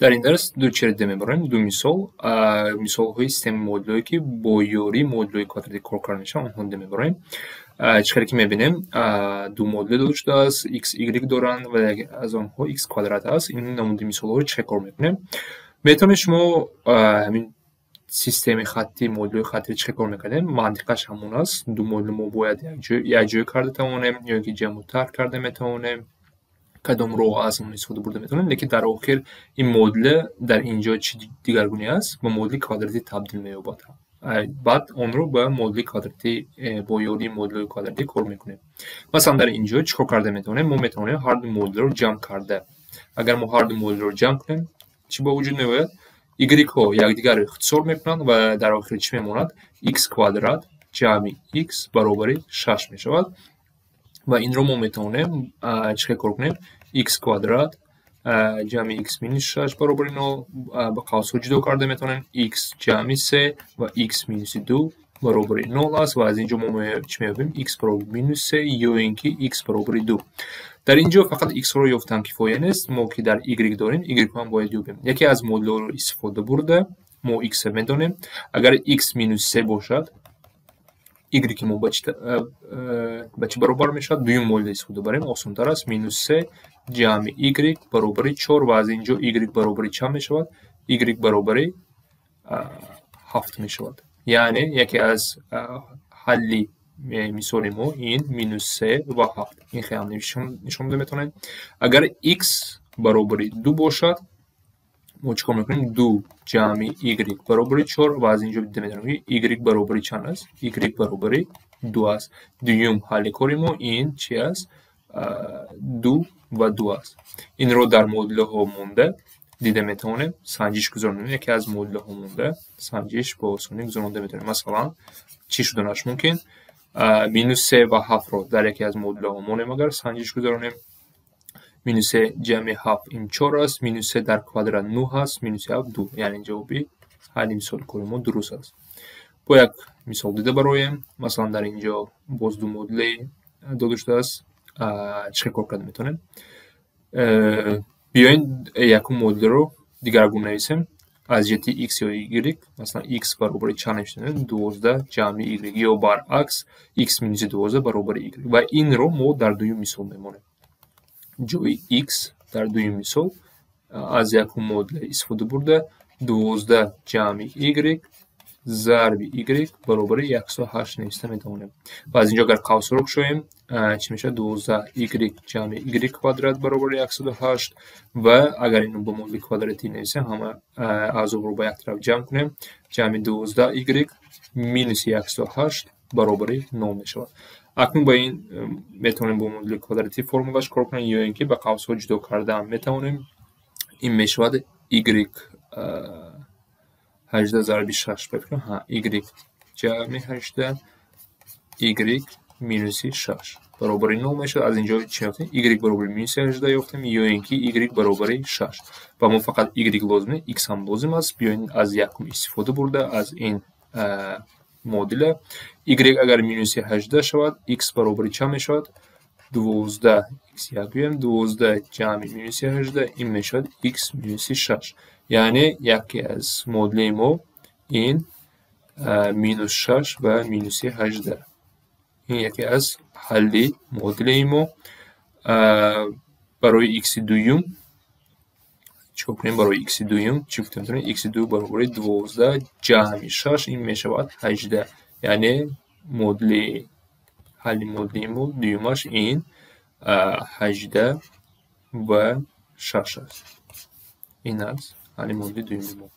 Дар ин дарс ду чиро дида мебарем, ду мисол, мисолҳои системаи модулҳое, ки бо ёрии модулҳои квадратӣ кор карда мешаванд, онҳоро дида мебарем. Чӣ хеле ки мебинем, ду модуле дода шудааст, x, y доранд ва яке аз онҳо x квадрат аст. Ин намуди мисолҳоро чӣ хел кор мекунем? Метавонед шумо ҳамин системаи хаттӣ, модулҳои хаттиро чӣ хел кор мекардем? Мантиқаш ҳамон аст. Ду модул мо бояд якҷоя карда тавонем ё ин ки ҷамъу тарҳ карда метавонем. Кадом роҳ аз он истифода бурда метавонем, лекин дар охир ин модуле дар ин ҷо чӣ дигаргунӣ аст? Ба модули квадратӣ табдил меёбад. Баъд онро ба модули квадратӣ бо ёрии модулҳои квадратӣ кор мекунем. Масалан, дар ин ҷо чӣ кор карда метавонем? Мо метавонем ҳарду модулро ҷамъ карда. Агар мо ҳарду модулро ҷамъ кунем, чӣ ба вуҷуд меояд? Y-ҳо якдигарро ихтисор мекунанд ва дар охир чӣ мемонад? X квадрат ҷамъи x баробари 6 мешавад. Ва инро мо метавонем чӣ хел кор кунем? X квадрат ҷамъи x минус 6 баробари 0, ба қавсҳо ҷудо карда метавонем, x ҷамъи 3 ва x минуси 2 баробари 0 аст ва аз ин ҷо мо чӣ меёбем? X баробари минус 3 ё ин ки x баробари 2. Дар ин ҷо фақат x-ро ёфтан кифоя нест, мо ки дар y дорем, y-ро ҳам бояд ёбем. Яке аз модулҳоро истифода бурда, мо x-ро медонем. Агар x минус 3 бошад, y мо ба чӣ баробар мешавад? Дуюм модулро истифода барем, осонтар аст. Минус 3 ҷамъи y баробари 4 ва аз ин ҷо y баробари чанд мешавад? Y баробари 7 мешавад. Яъне яке аз ҳалли мисоли мо ин минус 3 ва 7. Ин хеле ҳам нишон дода метавонем. Агар x баробари 2 бошад, мо чӣ кор мекунем? 2 ҷамъи y баробари 4 ва аз ин ҷо дида метавонем, ки y баробари чанд аст? Y баробари 2 аст. Дуюм ҳалли кори мо ин чи аст? 2 ва 2 аст. Инро дар модулҳо монда дида метавонем, санҷиш гузаронем. Яке аз модулҳо монда санҷиш бо осонӣ гузаронда метавонем. Масалан, чӣ шуданаш мумкин? Минус се ва ҳафтро дар яке аз модулҳо монем, агар санҷиш гузаронем, минус се ҷамъи ҳафт ин чор аст, минус се дар квадрат нӯҳ аст, минуси ҳафт ду. Яъне ҷавоби ҳалли мисоли кори мо дуруст аст. Бо як мисол дида бароем. Масалан, дар ин ҷо боз ду модуле дода шудааст. Чӣ хел кор карда метавонем? Биёед, якум модулро дигаргун нависем аз ҷиҳати x ё y. Масалан, x баробари чанд навиштем? 12 ҷамъи y ё баръакс, x минуси 12 баробари y. Ва инро мо дар дуюм мисол мемонем. Ҷои x дар дуюм мисол аз якум модуле истифода бурда, 12 ҷамъи y зарби y баробари 108 нависта метавонем. Ва аз ин ҷо агар қавсро кушоем, чӣ мешавад? 12 y ҷамъи y квадрат баробари 108. Ва агар инро бо модули квадратӣ нависем, ҳама аъзоро ба як тараф ҷамъ кунем, ҷамъи 12 y минуси 108 баробари 0 мешавад. Акнун ба ин метавонем бо модули квадратӣ формулаш кор кунем ё ин ки ба қавсҳо ҷудо кардаам метавонем. Ин мешавад y 18 зарби 6, ба фикрам, ҳа, y ҷамъи 18 y минуси 6 баробари 0 мешавад. Аз ин ҷо чӣ ёфтем? Y баробари минуси 18 ёфтем ё ин ки y баробари 6. Ва мо фақат y лозим не, x ҳам лозим аст. Биёед, аз якум истифода бурда, аз ин модуля, y агар минуси 18 шавад, x баробари чанд мешавад? 12 x як гӯем, 12 ҷамъи минуси 18 ин мешавад x минуси 6. Яъне яке аз модулаи мо ин минус 6 ва минуси 18. Ин яке аз ҳалли модулаи мо. Барои икси дуюм чӣ кор кунем? Барои икси дуюм чӣ гуфта метавонем? Икси ду баробари 12 ҷамъи 6, ин мешавад 18. Яъне модули ҳалли модулии мо дуюмаш ин 18 ва 6 аст. Ин аст ҳалли модули дуюми мо.